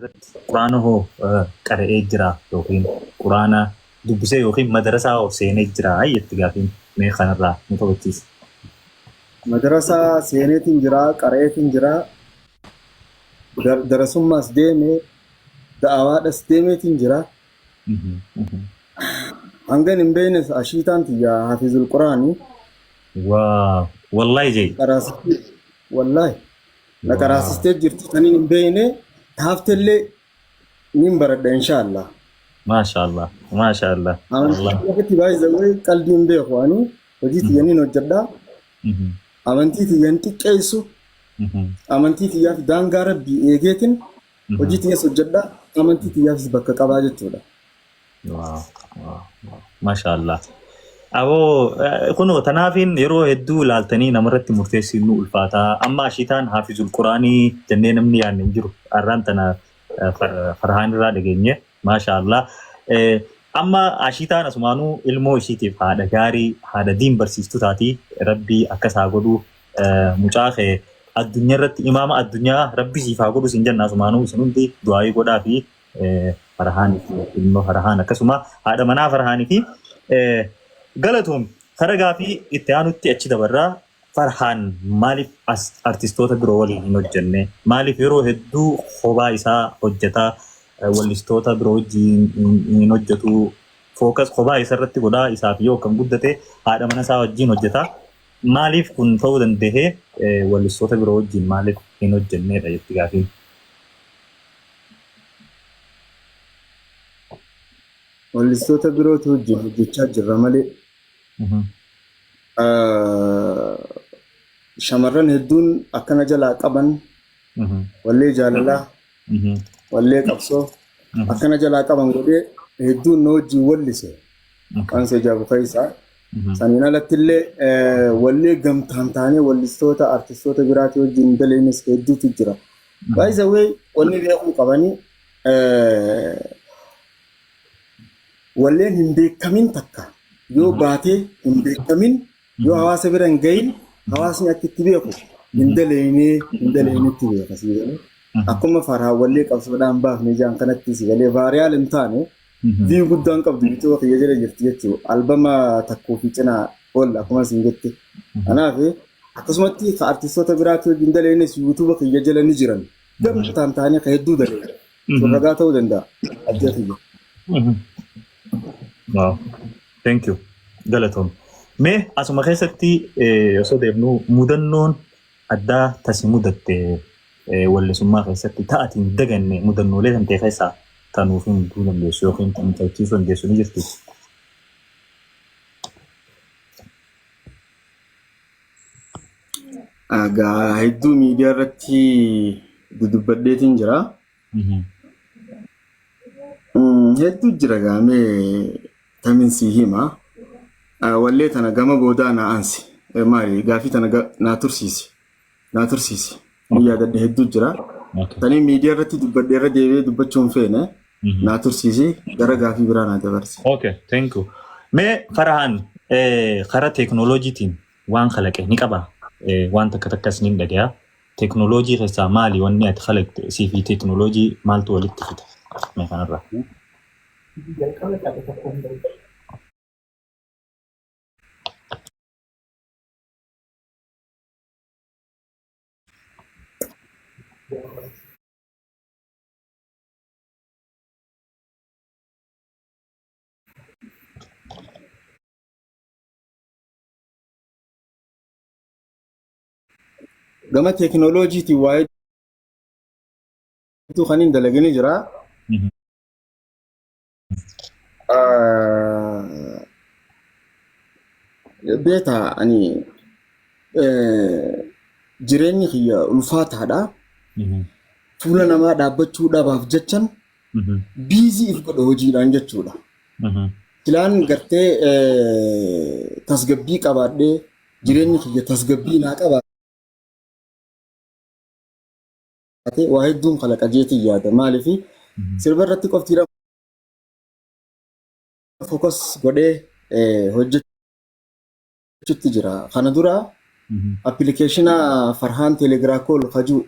Irratti Quraana hoo qara'ee jira yookiin Quraana dubbisee yookiin madarasaa hoo seenee jira jetti gaafiin mee kanarraa nu taphachiisi. Madarasaa seeneetiin jira, qara'eetiin jira, darasummaas deeme, da'awaadhas deemeetiin jira. Hangan hin beeknes ashiitaan tiyya hafizul Quraani. Waaw wallahi jee. Qaraasistee wallahi na qaraasistee jirti taniin hin beekne taaftellee nin baradha inshaallah. Maashaallah maashaallah. Amantii irratti baay'ee qalbii hin beeku ani hojii tiyya nin hojjedha. Amantii tiyya hin xiqqeessu. Amantii tiyyaaf daangaa rabbii eegeetin hojii tiyyas hojjedha. Amantii tiyyaafis bakka qabaa jechuudha. Maashaallah. Aboo kunoo tanaafiin yeroo hedduu ilaaltanii namarratti murteessuun nu ulfaataa. Amma ashiitaan haafizul quraanii jennee namni yaadne hin jiru. Har'aan tana Farhaan irraa dhageenye. Maashaallah. Amma ashiitaan asumaanuu ilmoo ishiitiif haadha gaarii haadha diin barsiiftu taati. Rabbii akkas haa godhu. Mucaa kee addunyaa irratti imaama addunyaa rabbi siif haa godhu siin jenna asumaanuu isin hundi du'aayii godhaa fi Farhaan fi ilma Farhaan akkasuma haadha manaa Farhaanii fi galatoom kara gaafii itti aanutti achi dabarraa Farhaan maaliif as artistoota biroo waliin hin hojjenne maaliif yeroo hedduu kophaa isaa hojjeta wallistoota biroo wajjin hin hojjetu focus kophaa isa irratti godhaa isaaf yoo kan guddate haadha mana isaa wajjin hojjeta maaliif kun ta'uu danda'e wallistoota biroo wajjin maaliif hin hojjennedha jetti gaafiin. Wallistoota birootu wajjin hojjechaa jirra malee shamarran hedduun akkana jalaa qaban wallee jaalalaa wallee qabsoo akkana jalaa qaban godhee hedduun na wajjin wallise waan si ajaa'ibu keessaa. Saniin alatti illee wallee gamtaan taanee wallistoota artistoota biraatii wajjin daleenis hedduutu jira. By the way, wanni beekuu qabanii walleen hin beekamin takka yoo baatee hin beekamin yoo hawaasa bira hin gahin hawaasni akka itti beeku hin daleynee hin daleynetti beeka sii galee. Akkuma farhaan wallee qabsoodhaan baafne jaan kanatti si galee viral hin taane view guddaan qabdu bituu kiyya jala jirti jechuudha. Albama takkuu fi cinaa ol akkuma isin jette. Kanaaf akkasumatti ka artistoota biraatti wajjin daleenes yuutuuba kiyya jala ni jiran. Gamtaan ta'anii ka hedduu daleen. Sun ragaa ta'uu danda'a. Abjaa kiyya. Wow. Thank you. Galatoom. Mee asuma keessatti osoo deemnu mudannoon addaa tasi mudatte wallisummaa keessatti ta'ati hin daganne mudannoolee kan ta'e keessaa tanuuf himuu dandeessu yookiin tan tachiisuu dandeessu ni jirti. Egaa hedduu miidiyaa irratti dudubbadheetiin jira. Hedduu jira gaamee tamin sii hima. Wallee tana gama boodaa naa ansi. Maali gaafii tana naa tursiisi. Naa tursiisi. Ni yaadadhe hedduu jira. Tanii miidiyaa irratti dubbadhe irra deebi'ee dubbachuu hin feene. Naa tursiisi gara gaafii biraa naa dabarsi. Okay, thank you. Mee Farhaan karaa teeknooloojiitiin waan kalaqe ni qaba. Waan takka takkas ni dhagaya. Teeknooloojii keessaa maali wanni ati kalaqte sii fi teeknooloojii maaltu walitti fida? Mee kanarraa. Gama teekinooloojiitiin waa hedduu kan hin dalagini jira. Beeta ani jireenyi kiyya ulfaataadha. Fuula namaa dhaabbachuu dhabaaf jechan busy if godha hojiidhaan jechuudha. Silaan gartee tasgabbii qabaadhee jireenyi kiyya tasgabbii naa qabaate waa hedduun kalaqa jeetiin yaada. Maaliif sirba irratti qoftiidha focus godhee hojjechuutti jira. Kana dura appilikeeshina Farhaan Teelegiraakool kajuu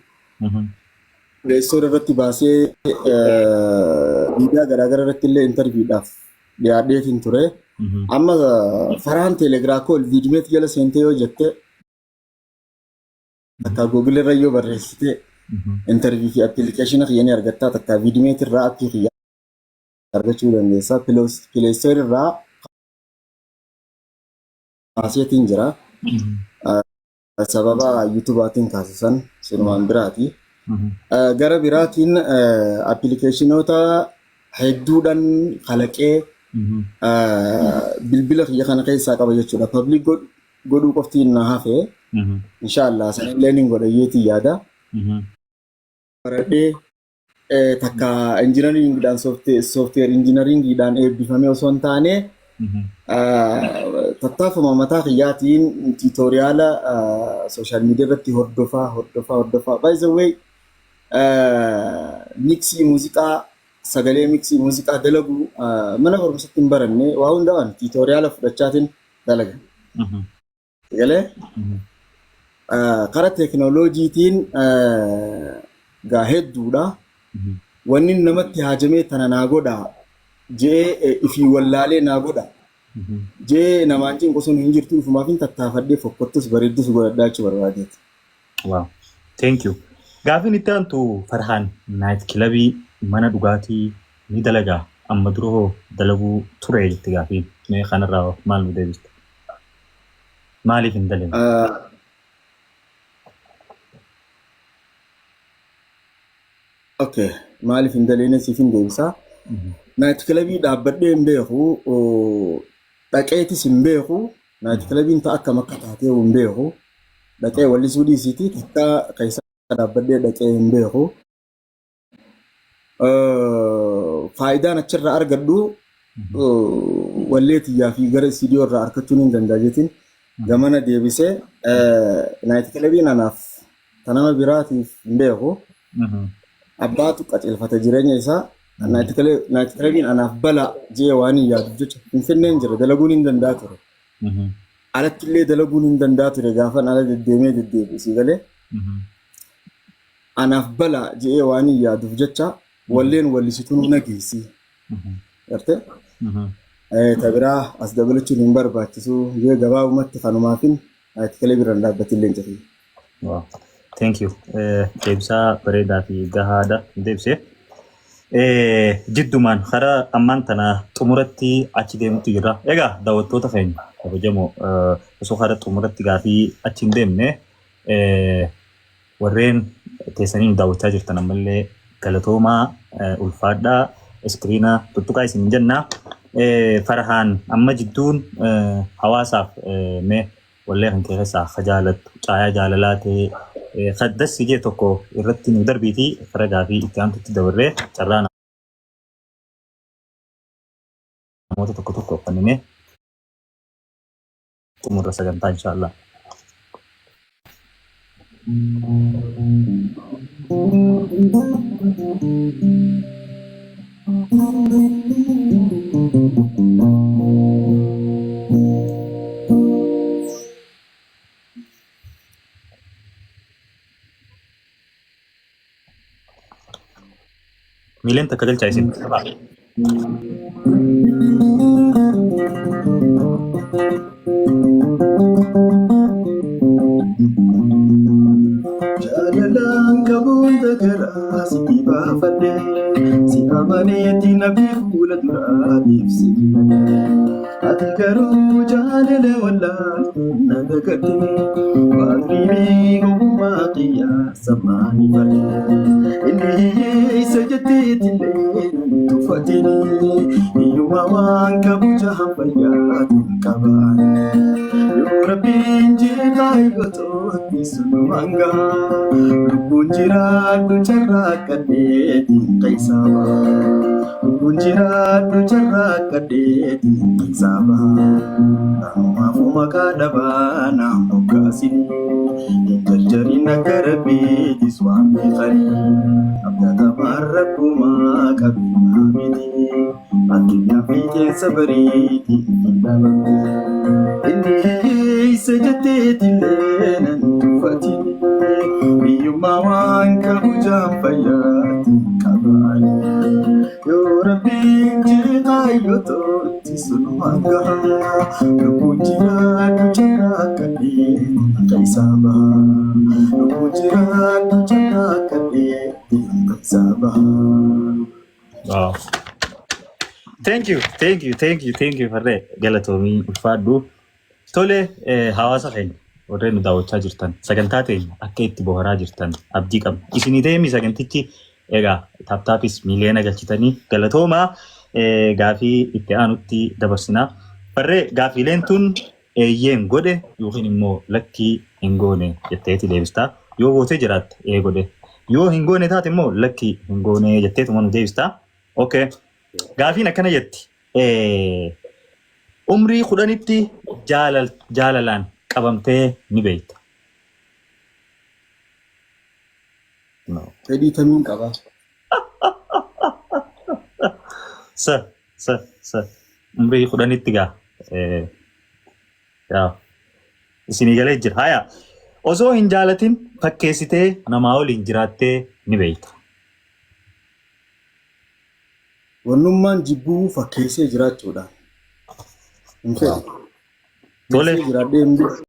Play Store irratti baasee, miidiyaa garaagaraa irratti illee interviewdhaaf dhiyaadheetiin ture. Amma Farhaan Telegram call Vidmate jala seentee yoo jette, takka Google irra yoo barreessite, interview fi application kiyya ni argattaa, takka Vidmate irraa appii kiyya argachuu dandeessa. Play Store irraa kaaseetiin jira. Sababa YouTubeaatiin kaasisan sunumaan biraati. Gara biraatiin applicationoota hedduudhaan kalaqee bilbila kiyya kana keessaa qaba jechuudha. Public godhuu qofti na hafe. Inshaallah sanillee ni godha yeetii yaada. Baradhee takka engineeringiidhaan, software engineeringiidhaan eebbifamee osoo hin taane, tattaafuma mataa kiyyaatiin tutorial social media irratti hordofaa hordofaa hordofaa. By the way, mixii muuziqaa, sagalee mixii muuziqaa dalaguu mana barumsatti hin baranne, waa hundaan tutorial fudhachaatiin dalaga. Sagalee karaa teekinooloojiitiin gaa hedduudha. Wanni namatti haajamee tana naa godha jee ifii wallaalee naa godha jee namaan cinqu sun hin jirtu, ifumaaf hin tattaafadhee fokkottus bareeddus godhadhaa jechuu barbaadeeti. Wow. Thank you. Gaafiin itti aantu, Farhaan night clubii, mana dhugaatii ni dalagaa, amma dura hoo dalaguu ture jetti gaafiin. Mee kanarraa maal nu deebista? Maaliif hin dalagne? Okay, maaliif hin daleene siif hin deebisaa. Night clubii dhaabbadhee hin beeku, dhaqeetis hin beeku, night clubiin ta'a akkam akka taatee hin beeku. Dhaqee wallisuu dhiisiiti takka keessa dhaabbadhee dhaqee hin beeku. Faayidaan achirraa argadhu wallee tiyyaa fi gara istiidiyoo irraa argachuun hin danda'a jetiin gamana deebisee, night clubiin anaaf ta nama biraatiif hin beeku. Abbaatu qaceelfata jireenya isaa. Night clubiin anaaf balaa jee waan hin yaaduuf jecha. Finfinneen jira, dalaguun hin danda'a ture. Alatti illee dalaguun hin danda'a ture gaafan ala deddeemee deddeebi'u sii galee. Anaaf balaa jee waan hin yaaduuf jecha, walleen wallisituun na geessi. Gartee? Ta biraa as dabalachuun hin barbaachisu jee, gabaabumatti kanumaafin night clubii irra hin dhaabbatillee hin jedhu. Wow. Thank you. Deebisaa bareedaa fi gahaadha deebisee. Jiddumaan karaa ammaan tana xumuratti achi deemutu jira. Egaa daawwattoota keenya kabajamoo, osoo karaa xumuratti gaafii achi hin deemne, warreen teessanii nu daawwachaa jirtan ammallee galatoomaa, ulfaadhaa, screena tuttuqaa isin jenna. Farhaan amma jidduun hawaasaaf mee wallee kan keessaa ka jaalattu, caayaa jaalalaa ta'ee kaddassi jee tokko irratti nu darbiitii fara gaafii itti aantutti dabarree carraa namoota tokko tokko uffanninee xumurra sagantaa inshaallah. Miileen takka galchaa isin. Jaalalaan qabuun dagaraa si baafadhe, si amaneetti nabdi fuula duraatiif si filadhe. Ati garuu jaalala wallaaltu na dagatte, waaqni gowwummaa kiyyaa sammaanii fadhe. Inni hiyyeessa jetteetillee nan tuffatini, hiyyummaa waan qabu jahan fayyaatiin qabaan. Yoo Rabbiin jeeqaa hiyyootooti sunumaan gahaa, lubbuun jiraadhu carraaqqadheetiin keessaa baha. Lubbuun jiraadhu carraaqqadheetiin keessaa baha. Kanumaafuu maqaa dhabaa naan moggaasini. Hin jarjarin akka Rabbiitis waan beekanii. Abdatamaan Rabbumaa qabeenyaa miti. Addunyaa fiixeensa bariitii hin dhabamte. Inni hiyyeessa jetteetillee nan tuffatini. Hiyyummaa Ammaa waan qabu jaan fayyaatti qabaani. Yoo Rabbiin jee kaayyootti sunumaan gaha. Lubbuun jiraadhu carraa kadhee keessaa baha. Lubbuun jiraadhu carraa kadhee keessaa baha. Wow. Thank you, thank you, thank you, thank you, Farree. Galatoomii, ulfaadhu. Tole, hawaasa keenya warreen nu daawwachaa jirtan, sagantaa teenya akka itti boharaa jirtan abdii qabna. Isinii ta'eemi sagantichi egaa tap tapis miiliyoona galchitanii galatoomaa. Gaafii itti aanutti dabarsinaa. Farree, gaafiileen tun eeyyeen godhe yookiin immoo lakkii hin goone jetteeti deebistaa. Yoo gootee jiraatte ee godhe. Yoo hin goone taate immoo lakkii hin goone jetteetuma nu deebistaa. Okay. Gaafiin akkana jetti. Umrii 10tti jaalalaan qabamtee ni beekta? No. Fedhii tamiin qaba. Sa sa sa umrii 10tti gaa. Yaa. Isinii galee jira. Haya. Osoo hin jaalatin fakkeessitee namaa waliin jiraattee ni beekta? Wannummaan jibbuu fakkeessee jiraachuudha. Hin fedhu. Tole. Jiraadhee hin beeku.